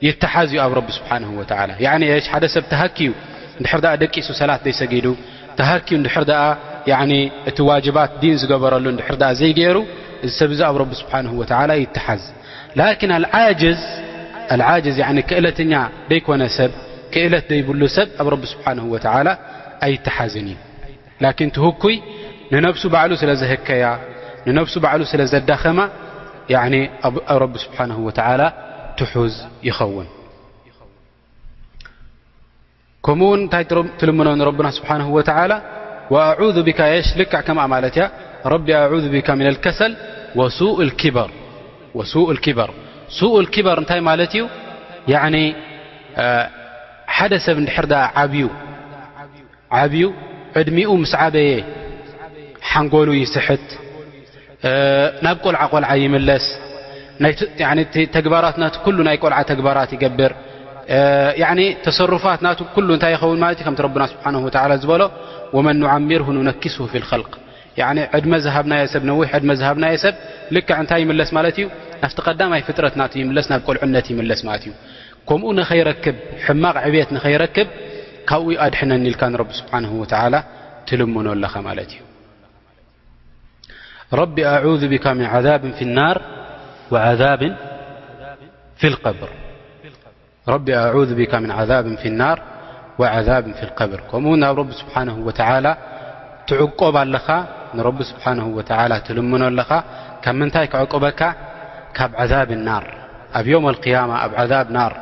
ይተሓዝ እዩ ኣብ ረቢ ስብሓንሁ ወተዓላ። ያዕኒ፣ እሽ፣ ሓደ ሰብ ተሃክዩ እንድሕር ደኣ ደቂሱ ሰላት ዘይሰጊዱ፣ ተሃክዩ እንድሕር ደኣ፣ ያዕኒ፣ እቲ ዋጅባት ዲን ዝገበረሉ እንድሕር ደኣ ዘይገይሩ፣ እዚ ሰብ እዚ ኣብ ረቢ ስብሓንሁ ወተዓላ ይተሓዝ። ላኪን ኣልዓጅዝ፣ ኣልዓጅዝ፣ ያዕኒ፣ ክእለተኛ ደይኮነ ሰብ፣ ክእለት ደይብሉ ሰብ ኣብ ረቢ ስብሓንሁ ወተዓላ ኣይተሓዝን እዩ። ላኪን ትህኩይ ንነብሱ ባዕሉ ስለ ዘህከያ፣ ንነብሱ ባዕሉ ስለ ዘዳኸማ፣ ያዕኒ፣ ኣብ፣ ኣብ ረቢ ስብሓንሁ ወተዓላ ትሑዝ ይኸውን። ከምኡ እውን እንታይ ትረ-፣ ትልምኖ ንረብና ስብሓንሁ ወተዓላ? "ወኣዑዙ ቢካ"፣ የሽ፣ ልክዕ ከምኣ ማለት እያ። "ረቢ ኣዑዙ ቢካ ሚነል ከሰል ወሱኡል ኪበር።" ወሱኡል ኪበር። ሱኡል ኪበር እንታይ ማለት እዩ? ያዕኒ፣ እ፣ ሓደ ሰብ እንድሕር ደኣ ዓብዩ፣ ዓብዩ፣ ዕድሚኡ ምስ ዓበየ ሓንጎሉ ይስሕት፣ እ፣ ናብ ቆልዓ ቆልዓ ይምለስ፣ ናይ ት-፣ ያዕኒ፣ እቲ ተግባራት ናቱ ኩሉ ናይ ቆልዓ ተግባራት ይገብር፣ እ፣ ያዕኒ፣ ተሰሩፋት ናቱ ኩሉ እንታይ ይኸውን ማለት እዩ? ከምቲ ረብና ስብሓንሁ ወተዓላ ዝበሎ፣ "ወመን ኑዓሚርሁ ኑነኪስሁ ፊል ኸልቅ።" ያዕኒ፣ ዕድመ ዝሃብናዮ ሰብ፣ ነዊሕ ዕድመ ዝሃብናዮ ሰብ፣ ልክዕ እንታይ ይምለስ ማለት እዩ? ናብቲ ቀዳማይ ፍጥረት ናቱ ይምለስ፣ ናብ ቆልዕነት ይምለስ ማለት እዩ። ከምኡ ንኸይረክብ፣ ሕማቕ ዕብየት ንኸይረክብ፣ ካብኡ ኣድሕነኒ ኢልካ ንረቢ ስብሓንሁ ወተዓላ ትልምኖ ኣለኻ ማለት እዩ። "ረቢ ኣዑዙ ቢካ ሚን ዓዛብን ፊ ናር ወዓዛብን ፊል ቀብር።" ረቢ ኣዑዙ ቢካ ሚን ዓዛብን ፊ ናር ወዓዛብን ፊል ቀብር። ከምኡ ናብ ረቢ ስብሓንሁ ወተዓላ ትዕቆብ ኣለኻ፣ ንረቢ ስብሓንሁ ወተዓላ ትልምኖ ኣለኻ። ካብ ምንታይ ክዕቁበካ? ካብ ዓዛብ ናር። ኣብ ዮም ኣልቅያማ ኣብ ዓዛብ ናር፣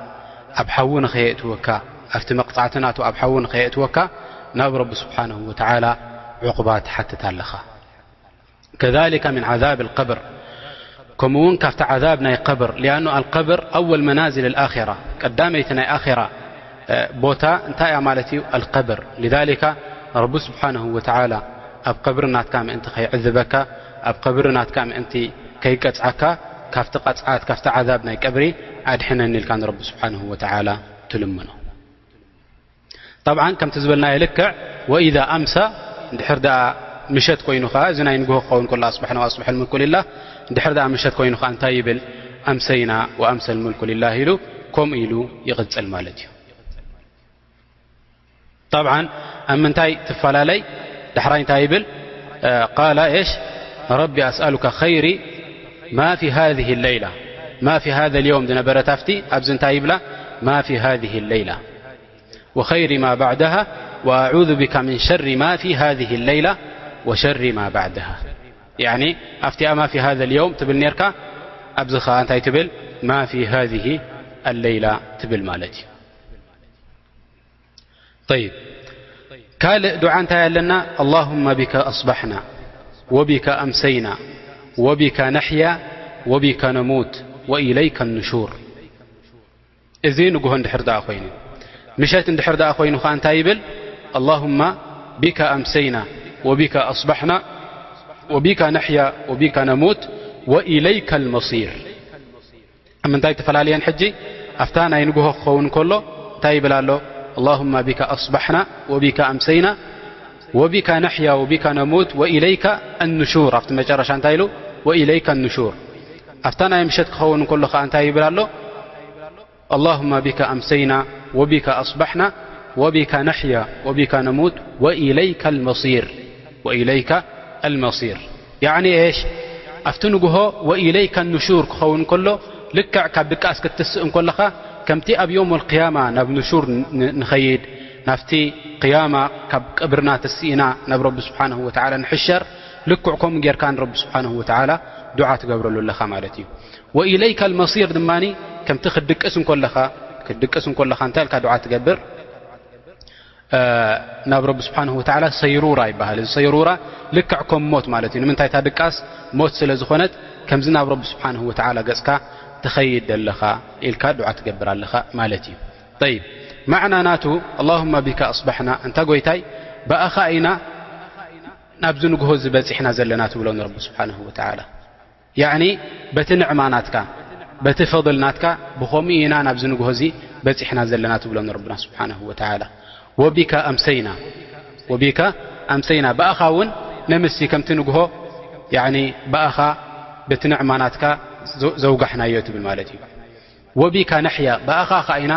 ኣብ ሓዊ ንኸየእትወካ፣ ኣብቲ መቕጻዕቲ ናቱ ኣብ ሓዊ ንኸየእትወካ ናብ ረቢ ስብሓንሁ ወተዓላ ዕቑባ ትሓትት ኣለኻ። ከዛሊከ ሚን ዓዛብ ኣልቀብር፣ ከምኡ እውን ካብቲ ዓዛብ ናይ ቀብር፣ ሊኣኑ ኣልቀብር ኣወል መናዝል ኣልኣኺራ፣ ቀዳመይቲ ናይ ኣኺራ፣ እ፣ ቦታ እንታይ እያ ማለት እዩ? ኣልቀብር። ሊዛሊካ ረቢ ስብሓንሁ ወተዓላ ኣብ ቀብሪ ናትካ ምእንቲ ከይዕዝበካ፣ ኣብ ቀብሪ ናትካ ምእንቲ ከይቀጽዓካ፣ ካብቲ ቀጽዓት፣ ካብቲ ዓዛብ ናይ ቀብሪ ኣድሕነኒ ኢልካ ንረቢ ስብሓንሁ ወተዓላ ትልምኖ። ጠብዓን ከምቲ ዝበልናዮ ልክዕ፣ ወኢዛ ኣምሳ፣ እንድሕር ደኣ ምሸት ኮይኑ ኸዓ፣ እዚ ናይ ንግሆ ክኸውን ከሎ፣ ኣስበሕና ወኣስበሐል ሙልኩ ሊላህ፣ እንድሕር ደኣ ምሸት ኮይኑ ኸዓ እንታይ ይብል? ኣምሰይና ወኣምሰል ሙልኩ ሊላህ ኢሉ፣ ከምኡ ኢሉ ይቕጽል ማለት እዩ። ጠብዓን ኣብ ምንታይ ትፈላለይ? ዳሕራይ እንታይ ይብል? እ፣ ቃለ ኤሽ? ረቢ ኣስኣሉካ ኸይሪ ማ ፊ ሃዚህ ለይላ፣ ማ ፊ ሃዘ ልየውም ዝነበረት ኣብቲ፣ ኣብዚ እንታይ ይብላ? ማ ፊ ሃዚህ ለይላ። وخير ما بعدها، وأعوذ بك من شر ما في هذه الليلة وشر ما بعدها. يعني، ኣብቲኣ ما في هذا اليوم ትብል ኔርካ፣ ኣብዚ ኸኣ እንታይ ትብል? ما في هذه الليلة ትብል ማለት እዩ። طيب، ካልእ ዱዓ እንታይ ኣለና? اللهم بك أصبحنا وبك أمسينا وبك نحيا وبك نموت وإليك النشور. እዚ ንግሆ እንድሕር ደኣ ኮይኑ፣ ምሸት እንድሕር ደኣ ኮይኑ ኸኣ እንታይ ይብል? اللهم بك أمسينا وبك أصبحنا وبك نحيا وبك نموت وإليك المصير. ኣብ ምንታይ ተፈላልየን ሕጂ? ኣብታ ናይ ንግሆ ክኸውን ከሎ እንታይ ይብል ኣሎ? اللهم بك أصبحنا وبك أمسينا وبك نحيا وبك نموت وإليك النشور። ኣብቲ መጨረሻ እንታይ ኢሉ? وإليك النشور። ኣብታ ናይ ምሸት ክኸውን ከሎ ኸኣ እንታይ ይብል ኣሎ? اللهم بك أمسينا وبك أصبحنا وبك نحيا وبك نموت وإليك المصير، وإليك المصير. يعني إيش؟ ኣብቲ ንግሆ وإليك النشور ክኸውን ከሎ፣ ልክዕ ካብ ድቃስ ክትስእ እንከለኻ፣ ከምቲ ኣብ يوم القيامة ናብ ንሹር ን-፣ ንኸይድ፣ ናብቲ ቅያማ ካብ ቅብርና ተስኢና ናብ ረቢ ስብሓንሁ ወተዓላ ንሕሸር፣ ልክዕ ከምኡ ጌርካ ንረቢ ስብሓንሁ ወተዓላ ዱዓ ትገብረሉ ኣለኻ ማለት እዩ። وإليك المصير ድማኒ ከምቲ ክትድቅስ እንከለኻ፣ ክትድቅስ እንከለኻ እንታይ ኢልካ ዱዓ ትገብር? እ፣ ናብ ረቢ ስብሓንሁ ወተዓላ ሰይሩራ ይበሃል። እዚ ሰይሩራ ልክዕ ከም ሞት ማለት እዩ። ንምንታይ? እታ ድቃስ ሞት ስለ ዝኾነት፣ ከምዚ ናብ ረቢ ስብሓንሁ ወተዓላ ገጽካ ትኸይድ ዘለኻ ኢልካ ዱዓ ትገብር ኣለኻ ማለት እዩ። ጠይብ፣ ማዕና ናቱ፣ اللهم بك أصبحنا፣ እንታ ጎይታይ፣ ብኣኻ ኢና ናብዚ ንግሆ እዚ በጺሕና ዘለና ትብሎ ንረቢ ስብሓንሁ ወተዓላ። ያዕኒ፣ በቲ ንዕማ ናትካ፣ በቲ ፈضል ናትካ፣ ብኸምኡ ኢና ናብዚ ንግሆ እዚ በጺሕና ዘለና ትብሎ ንረብና ስብሓንሁ ወተዓላ። وبك أمسينا، وبك أمسينا፣ ብኣኻ እውን ነምሲ ከምቲ ንግሆ፣ ያዕኒ፣ ብኣኻ በቲ ንዕማ ናትካ ዘ-፣ ዘውጋሕናዮ ትብል ማለት እዩ። ወቢካ ነሕያ፣ ብኣኻ ኸኣ ኢና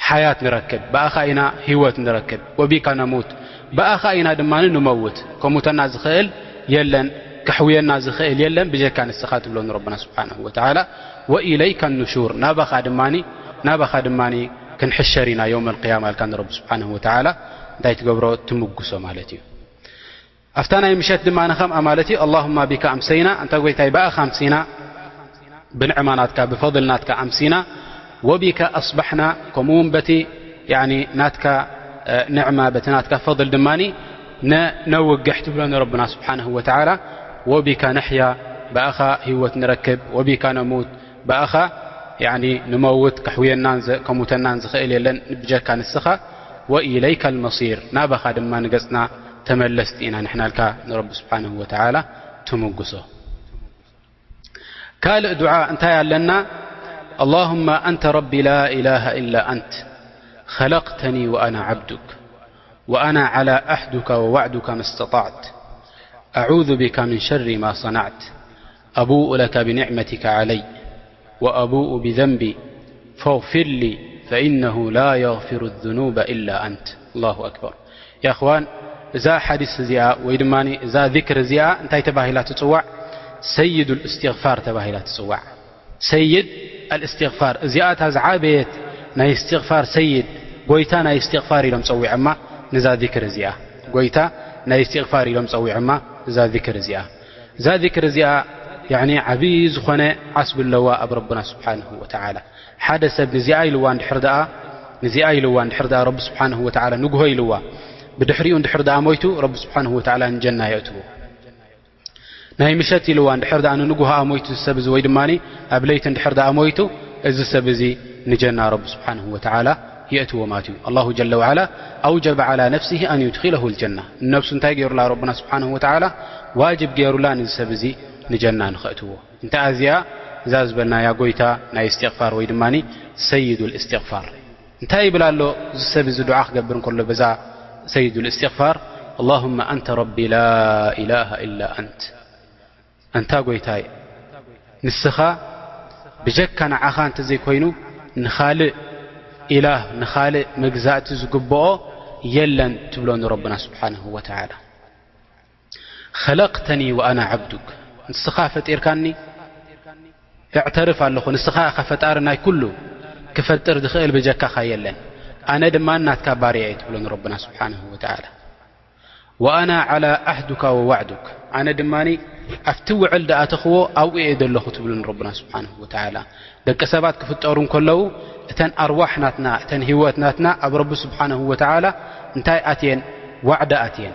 ሓያት ንረክብ፣ ብኣኻ ኢና ህይወት ንረክብ። ወቢካ ነሙት፣ ብኣኻ ኢና ድማ ንመውት። ከሙተና ዝኽእል የለን፣ ከሕውየና ዝኽእል የለን ብጀካ ንስኻ ትብሎ ንረብና ስብሓንሁ ወተዓላ። ወኢለይካ ኑሹር፣ ናባኻ ድማ፣ ናባኻ ድማ ክንሕሸር ኢና የውመል ቅያማ ኢልካ ንረቢ ስብሓንሁ ወተዓላ እንታይ ትገብሮ? ትምጉሶ ማለት እዩ። ኣብታ ናይ ምሸት ድማ ንኸምኣ ማለት እዩ። ኣላሁማ ቢካ ኣምሰይና፣ ኣንታ ጎይታይ ብኣኻ ኣምሲና፣ ብንዕማ ናትካ ብፈضል ናትካ ኣምሲና። ወቢካ ኣስባሕና፣ ከምኡ እውን በቲ ያኒ ናትካ ንዕማ በቲ ናትካ ፈضል ድማ ነውግሕ ትብሎ ንረብና ስብሓንሁ ወተዓላ። ወቢካ ነሕያ፣ ብኣኻ ህይወት ንረክብ። ወቢካ ነሙት፣ ብኣኻ ንመውት፣ ከሕውየናን ከሙተናን ዝኽእል የለን ብጀካ ንስኻ። ወኢለይካ ልመሲር፣ ናባኻ ድማ ንገጽና ተመለስቲ ኢና ንሕና ኢልካ ንረቢ ስብሓንሁ ወተዓላ ትምጉሶ። ካልእ ዱዓ እንታይ ኣለና? ኣላሁመ ኣንተ ረቢ ላ ኢላሃ ኢላ ኣንት ኸለቅተኒ ወኣና ዓብዱክ ወኣና ዓላ ዓህዱካ ወዋዕዱካ መስተጣዕት ኣዑዙ ቢካ ምን ሸሪ ማ ሰናዕት ኣቡኡ ለካ ብኒዕመቲካ ዓለይ ወኣቡኡ ብዘንቢ ፈግፊር ሊ ፈኢነሁ ላ የግፊሩ ዙኑበ ኢላ ኣንት። ኣላሁ ኣክበር። ያ እኽዋን፣ እዛ ሓዲስ እዚኣ ወይ ድማ እዛ ዚክር እዚኣ እንታይ ተባሂላ ትጽዋዕ? ሰይዱል እስትግፋር ተባሂላ ትጽዋዕ። ሰይድ ኣልእስትግፋር፣ እዚኣ እታ ዝዓበየት ናይ እስትግፋር ሰይድ፣ ጎይታ ናይ እስትግፋር ኢሎም ጸዊዖማ ንዛ ዚክር እዚኣ። ጎይታ ናይ እስትግፋር ኢሎም ጸዊዖማ እዛ ዚክር እዚኣ። እዛ ዚክር እዚኣ ያኒ ዓብዪ ዝኾነ ዓስቢ ኣለዋ ኣብ ረብና ስብሓንሁ ወተዓላ። ሓደ ሰብ ንዚኣ ኢልዋ እንድሕር ደኣ፣ ንዚኣ ኢልዋ እንድሕር ደኣ ረቢ ስብሓንሁ ወተዓላ ንግሆ ኢልዋ፣ ብድሕሪኡ እንድሕር ደኣ ሞይቱ ረቢ ስብሓንሁ ወተዓላ ንጀና የእትዎ። ናይ ምሸት ኢልዋ እንድሕር ደኣ ንንጉሆኣ ሞይቱ እዚ ሰብ እዚ ወይ ድማ ኣብ ለይቲ እንድሕር ደኣ ሞይቱ እዚ ሰብ እዚ ንጀና ረቢ ስብሓንሁ ወተዓላ የእትዎ ማለት እዩ። ኣላሁ ጀለ ወዓላ ኣውጀበ ዓላ ነፍሲሂ ኣን ዩድኪለሁ ልጀና፣ ንነብሱ እንታይ ገይሩላ ረብና ስብሓንሁ ወተዓላ? ዋጅብ ገይሩላ ንዚ ሰብ እዚ ንጀና ንኸእትዎ። እንተ ኣዚኣ እዛ ዝበልናያ ጎይታ ናይ እስትቕፋር ወይ ድማ ሰይዱል እስትቕፋር እንታይ ይብል ኣሎ? እዚ ሰብ እዚ ዱዓ ክገብር እንከሎ በዛ ሰይዱል እስትቕፋር ኣላሁመ ኣንተ ረቢ ላ ኢላሃ ኢላ ኣንት፣ ኣንታ ጎይታይ ንስኻ ብጀካ ንዓኻ እንተዘይኮይኑ ንኻልእ ኢላህ ንኻልእ መግዛእቲ ዝግብኦ የለን ትብሎ ንረብና ስብሓንሁ ወተዓላ። ኸለቕተኒ ወኣና ዓብዱክ፣ ንስኻ ፈጢርካኒ፣ እዕተርፍ ኣለኹ፣ ንስኻ ኢኻ ፈጣሪ ናይ ኩሉ፣ ክፈጥር ዝኽእል ብጀካኻ የለን፣ ኣነ ድማ ናትካ ባርያ እየ ትብሎ ንረብና ስብሓንሁ ወተዓላ። ወኣና ዓላ ዓህዱካ ወዋዕዱክ፣ ኣነ ድማ ኣብቲ ውዕል ዝኣተኽዎ ኣብኡ እየ ዘለኹ ትብሎ ንረብና ስብሓንሁ ወተዓላ። ደቂ ሰባት ክፍጠሩ እንከለዉ እተን ኣርዋሕ ናትና እተን ህይወት ናትና ኣብ ረቢ ስብሓንሁ ወተዓላ እንታይ ኣትየን? ዋዕዳ ኣትየን፣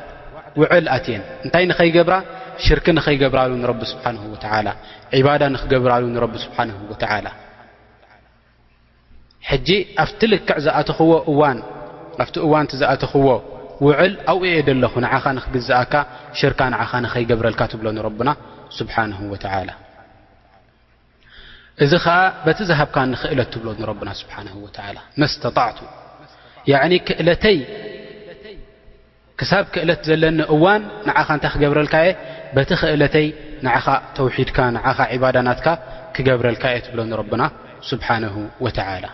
ውዕል ኣትየን። እንታይ ንኸይገብራ? ሽርኪ ንኸይገብራሉ ንረቢ ስብሓንሁ ወተዓላ፣ ዒባዳ ንኽገብራሉ ንረቢ ስብሓንሁ ወተዓላ። ሕጂ ኣብቲ ልክዕ ዝኣተኽዎ እዋን፣ ኣብቲ እዋን እቲ ዝኣተኽዎ ውዕል ኣብኡ እየ ዘለኹ ንዓኻ ንኽግዝኣካ ሽርካ ንዓኻ ንኸይገብረልካ ትብሎ ንረብና ስብሓንሁ ወተዓላ። እዚ ኸኣ በቲ ዝሃብካኒ ክእለት ትብሎ ንረብና ስብሓንሁ ወተዓላ። መስተጣዕቱ፣ ያዕኒ ክእለተይ ክሳብ ክእለት ዘለኒ እዋን ንዓኻ እንታይ ክገብረልካ እየ? በቲ ክእለተይ ንዓኻ ተውሒድካ ንዓኻ ዒባዳ ናትካ ክገብረልካ እየ ትብሎ ንረብና ስብሓንሁ ወተዓላ።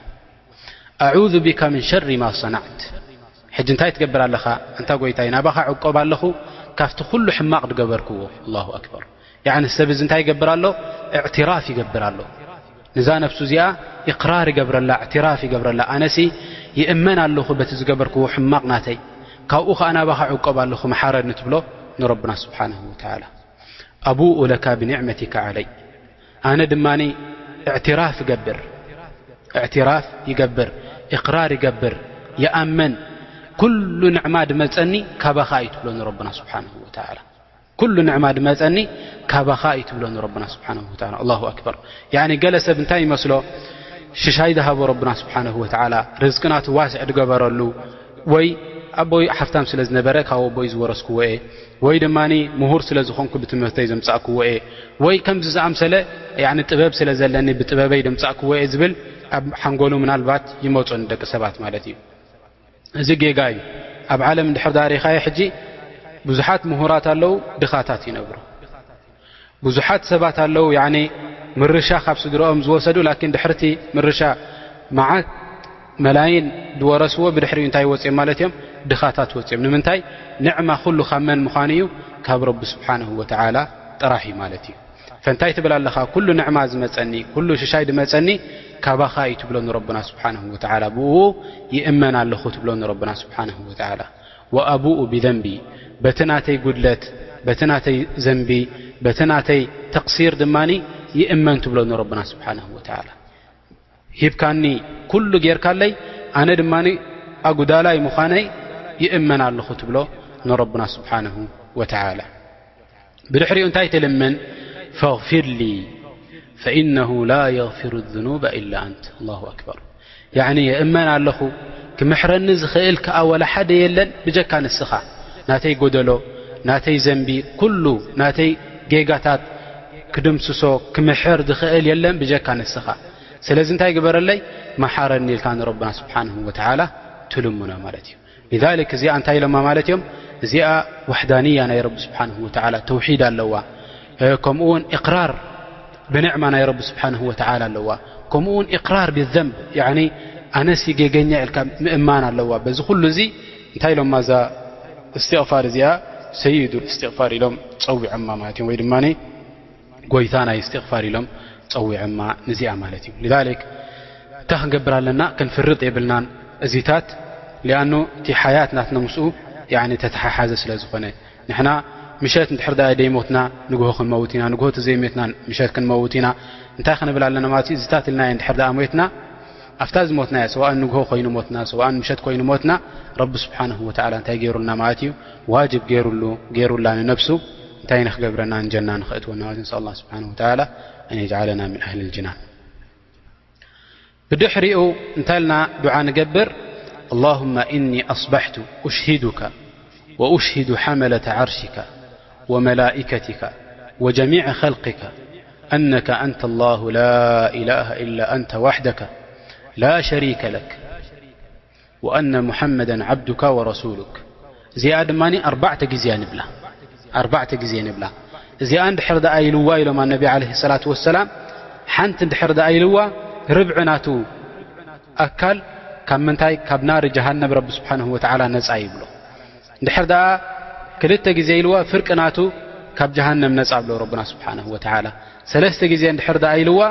ኣዑዙ ቢካ ምን ሸሪ ማ ሰናዕት። ሕጂ እንታይ ትገብር ኣለኻ? ኣንታ ጎይታይ ናባኻ ዕቆብ ኣለኹ ካብቲ ኩሉ ሕማቕ ዝገበርክዎ። ኣላሁ ኣክበር። ያዕኒ ሰብ እዚ እንታይ ይገብር ኣሎ? እዕትራፍ ይገብር ኣሎ። ንዛ ነፍሱ እዚኣ ኢቕራር ይገብረላ፣ እዕትራፍ ይገብረላ። ኣነሲ ይእመን ኣለኹ በቲ ዝገበርክዎ ሕማቕ ናተይ፣ ካብኡ ኸኣ ናባኻ ዕቆብ ኣለኹ፣ መሓረኒ ትብሎ ንረብና ስብሓንሁ ወተዓላ። ኣቡኡ ለካ ብኒዕመቲካ ዓለይ፣ ኣነ ድማ እዕትራፍ ይገብር፣ እዕትራፍ ይገብር፣ ኢቕራር ይገብር፣ ይኣምን፣ ኩሉ ንዕማ ድመጸኒ ካባኻ እዩ ትብሎ ንረብና ስብሓንሁ ወተዓላ። ኩሉ ንዕማ ድመጸኒ ካባኻ እዩ ትብሎ ንረብና ስብሓንሁ ወተዓላ። ኣላሁ ኣክበር። ያኒ ገለ ሰብ እንታይ ይመስሎ? ሽሻይ ዝሃቦ ረብና ስብሓንሁ ወተዓላ፣ ርዝቂ ናቱ ዋስዕ ድገበረሉ፣ ወይ ኣቦይ ሓፍታም ስለ ዝነበረ ካብ ኣቦይ ዝወረስክዎ እየ፣ ወይ ድማ ምሁር ስለ ዝኾንኩ ብትምህርተይ ዘምጻእክዎ እየ፣ ወይ ከምዚ ዝኣምሰለ ያኒ ጥበብ ስለ ዘለኒ ብጥበበይ ዘምጻእክዎ እየ ዝብል ኣብ ሓንጎሉ ምናልባት ይመጾ ንደቂ ሰባት ማለት እዩ። እዚ ጌጋ እዩ። ኣብ ዓለም እንድሕር ዳሪኻዮ ሕጂ ብዙሓት ምሁራት ኣለዉ፣ ድኻታት ይነብሩ። ብዙሓት ሰባት ኣለዉ ያኒ ምርሻ ካብ ስድረኦም ዝወሰዱ፣ ላኪን ድሕርቲ ምርሻ መዓት መላይን ዝወረስዎ ብድሕሪኡ እንታይ ወፅኦም ማለት እዮም? ድኻታት ወፅኦም። ንምንታይ? ንዕማ ኩሉ ካብ መን ምዃኑ እዩ? ካብ ረቢ ስብሓንሁ ወተዓላ ጥራሕ እዩ ማለት እዩ። ፈንታይ ትብል ኣለኻ? ኩሉ ንዕማ ዝመፀኒ፣ ኩሉ ሽሻይ ዝመፀኒ ካባኻ እዩ ትብሎ ንረብና ስብሓንሁ ወተዓላ። ብኡ ይእመን ኣለኹ ትብሎ ንረብና ስብሓንሁ ወተዓላ። ወኣቡኡ ቢዘንቢ፣ በቲ ናተይ ጉድለት፣ በቲ ናተይ ዘንቢ፣ በቲ ናተይ ተቕሲር ድማኒ ይእመን ትብሎ ንረብና ስብሓንሁ ወተዓላ። ሂብካኒ፣ ኩሉ ጌርካለይ፣ ኣነ ድማ ኣጉዳላይ ምዃነይ ይእመን ኣለኹ ትብሎ ንረብና ስብሓንሁ ወተዓላ። ብድሕሪኡ እንታይ ትልምን? ፈግፊር ሊ ፈኢነሁ ላ የግፊሩ ዙኑበ ኢላ ኣንት። ኣላሁ ኣክበር። ያዕኒ የእመን ኣለኹ፣ ክምሕረኒ ዝኽእል ከኣ ወላ ሓደ የለን ብጀካ ንስኻ። ናተይ ጎደሎ፣ ናተይ ዘንቢ፣ ኩሉ ናተይ ጌጋታት ክድምስሶ፣ ክምሕር ዝኽእል የለን ብጀካ ንስኻ። ስለዚ እንታይ ግበረለይ? መሓረኒ ኢልካ ንረብና ስብሓንሁ ወተዓላ ትልምኖ ማለት እዩ። ሊዛሊክ እዚኣ እንታይ ኢሎማ ማለት እዮም? እዚኣ ዋሕዳንያ ናይ ረቢ ስብሓንሁ ወተዓላ ተውሒድ ኣለዋ። እ፣ ከምኡ እውን ኢቕራር ብንዕማ ናይ ረቢ ስብሓንሁ ወተዓላ ኣለዋ። ከምኡ እውን ኢቕራር ብዘንብ፣ ያዕኒ ኣነሲ ጌገኛ ኢልካ ምእማን ኣለዋ። በዚ ኩሉ እዚ እንታይ ኢሎማ እዛ እስትቕፋር እዚኣ ሰይዱል እስትቕፋር ኢሎም ጸዊዖማ ማለት እዮም። ወይ ድማ ጎይታ ናይ እስትቕፋር ኢሎም ጸዊዖማ ንዚኣ ማለት እዩ። ሊዛሊክ እንታይ ክንገብር ኣለና? ክንፍርጥ የብልናን እዚታት፣ ሊኣኑ እቲ ሓያት ናትና ምስኡ ያዕኒ ተተሓሓዘ ስለ ዝኾነ። ንሕና ምሸት እንድሕር ደኣ ደይሞትና ንግሆ ክንመውት ኢና፣ ንግሆ ተዘይሞትና ምሸት ክንመውት ኢና። እንታይ ክንብል ኣለና ማለት እዩ? እዚታት ኢልናዮ እንድሕር ደኣ ሞትና፣ ኣብታ ዝሞትናያ፣ ሰዋእን ንግሆ ኮይኑ ሞትና፣ ሰዋእን ምሸት ኮይኑ ሞትና፣ ረቢ ስብሓንሁ ወተዓላ እንታይ ገይሩልና ማለት እዩ? ዋጅብ ገይሩሉ፣ ገይሩላ ንነብሱ እንታይ ንኽገብረና ንጀና ንኽእትወና ማለት እዩ። ንስኣል ኣላህ ስብሓንሁ ወተዓላ ኣን የጅዓለና ምን ኣህሊ ልጅናን። ብድሕሪኡ እንታይ ኢልና ዱዓ ንገብር? ኣላሁመ ኢኒ ኣስባሕቱ ኡሽሂዱከ ወኡሽሂዱ ሓመለተ ዓርሺከ ወመላኢከቲከ ወጀሚዐ ኸልቂከ ኣነከ ኣንተ ኣላሁ ላ ኢላሃ ኢላ ኣንተ ዋሕደከ ላ ሸሪከ ለክ ወኣነ ሙሓመደን ዓብዱካ ወረሱሉክ። እዚኣ ድማ ኣርባዕተ ግዜ ንብላ። ኣርባዕተ ግዜ ንብላ። እዚኣ እንድሕር ደኣ ኢልዋ ኢሎም ኣነቢ ዓለይሂ ሰላቱ ወሰላም፣ ሓንቲ እንድሕር ደኣ ኢልዋ፣ ርብዒ ናቱ ኣካል ካብ ምንታይ? ካብ ናሪ ጀሃነም ረቢ ስብሓንሁ ወተዓላ ነጻ ይብሎ። እንድሕር ደኣ ክልተ ግዜ ኢልዋ፣ ፍርቂ ናቱ ካብ ጀሃነም ነጻ ብሎ ረብና ስብሓንሁ ወተዓላ። ሰለስተ ግዜ እንድሕር ደኣ ኢልዋ፣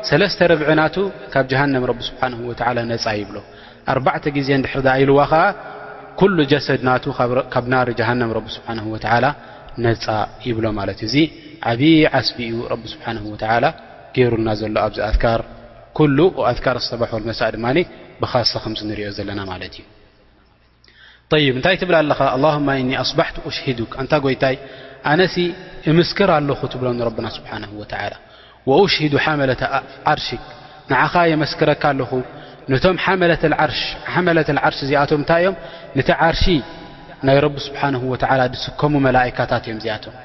ሰለስተ ርብዒ ናቱ ካብ ጀሃነም ረቢ ስብሓንሁ ወተዓላ ነጻ ይብሎ። ኣርባዕተ ግዜ እንድሕር ደኣ ኢልዋ ኸኣ፣ ኩሉ ጀሰድ ናቱ ካብ ረ-፣ ካብ ናሪ ጀሃነም ረቢ ስብሓንሁ ወተዓላ ነጻ ይብሎ ማለት እዩ። እዚ ዓብዪ ዓስቢ እዩ ረቢ ስብሓንሁ ወተዓላ ገይሩልና ዘሎ ኣብዚ ኣዝካር ኩሉ፣ ኣዝካር ሰባሕ ወልመሳእ ድማ ብኻሳ ከምዚ ንሪኦ ዘለና ማለት እዩ። ጠይብ፣ እንታይ ትብል ኣለኻ? ኣላሁማ ኢኒ ኣስባሕቱ ኡሽሂዱክ፣ ኣንታ ጎይታይ፣ ኣነሲ እምስክር ኣለኹ ትብሎ ንረብና ስብሓንሁ ወተዓላ። ወኡሽሂዱ ሓመለተ ኣ-፣ ዓርሺክ፣ ንዓኻ የመስክረካ ኣለኹ፣ ነቶም ሓመለተል ዓርሽ፣ ሓመለተል ዓርሽ እዚኣቶም እንታይ እዮም? ነቲ ዓርሺ ናይ ረቢ ስብሓንሁ ወተዓላ ዝስከሙ መላኢካታት እዮም እዚኣቶም።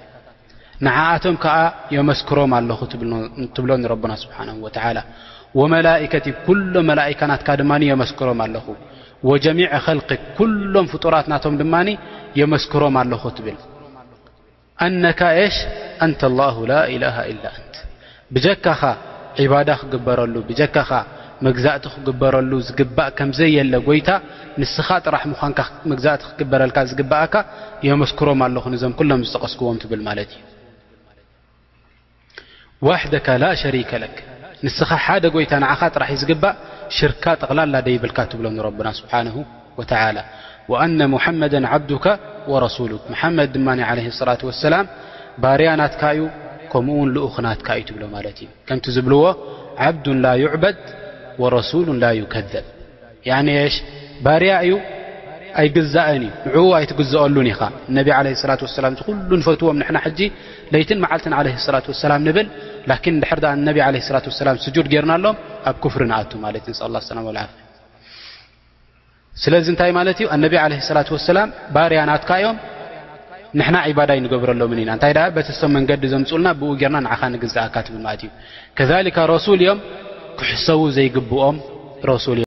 ንዓኣቶም ከኣ የመስክሮም ኣለኹ ትብሎ፣ ትብሎ ንረብና ስብሓንሁ ወተዓላ። ወመላኢከቲ፣ ኩሎም መላኢካ ናትካ ድማ የመስክሮም ኣለኹ። ወጀሚዐ ኸልቂ፣ ኩሎም ፍጡራት ናቶም ድማ የመስክሮም ኣለኹ ትብል። ኣነካ ኤሽ ኣንተ ኣላሁ ላ ኢላሃ ኢላ ኣንት። ብጀካኻ ዒባዳ ክግበረሉ፣ ብጀካኻ መግዛእቲ ክግበረሉ ዝግባእ ከም ዘየለ ጎይታ፣ ንስኻ ጥራሕ ምዃንካ መግዛእቲ ክግበረልካ ዝግባኣካ የመስክሮም ኣለኹ፣ ነዞም ኩሎም ዝጠቐስክዎም ትብል ማለት እዩ። ዋሕደካ ላ ሸሪከ ለክ፣ ንስኻ ሓደ ጎይታ ንዓኻ ጥራሕ እዩ ዝግባእ፣ ሽርካ ጠቕላላ ደይብልካ ትብሎ ንረብና ስብሓንሁ ወተዓላ። ወኣነ ሙሐመደን ዓብዱካ ወረሱሉክ፣ መሓመድ ድማ ዓለይሂ ሰላቱ ወሰላም ባርያ ናትካ እዩ፣ ከምኡ እውን ልኡኽ ናትካ እዩ ትብሎ ማለት እዩ። ከምቲ ዝብልዎ፣ ዓብዱን ላ ዩዕበድ ወረሱሉን ላ ዩከዘብ። ያኒ እሽ፣ ባርያ እዩ፣ ኣይግዛእን እዩ፣ ንዕኡ ኣይትግዘአሉን ኢኻ። ነቢ ዓለይሂ ሰላቱ ወሰላም፣ እዚ ኩሉ ንፈትዎም ንሕና ሕጂ ለይትን መዓልትን ዓለይሂ ሰላቱ ወሰላም ንብል፣ ላኪን እንድሕር ደኣ ነቢ ዓለይሂ ሰላቱ ወሰላም ስጁድ ጌርናሎም፣ ኣብ ኩፍሪ ንኣቱ ማለት እዩ። ነስኣል ኣላህ ሰላም ወልዓፍያ። ስለዚ እንታይ ማለት እዩ? ኣነቢ ዓለይሂ ሰላቱ ወሰላም ባርያ ናትካ እዮም፣ ንሕና ዒባዳ ኣይንገብረሎምን ኢና። እንታይ ደኣ በቲ እሶም መንገዲ ዘምጽኡልና ብኡ ጌርና ንዓኻ ንግዝኣካ ትብል ማለት እዩ። ከዛሊካ ረሱል እዮም፣ ክሕሰቡ ዘይግብኦም ረሱል እዮም።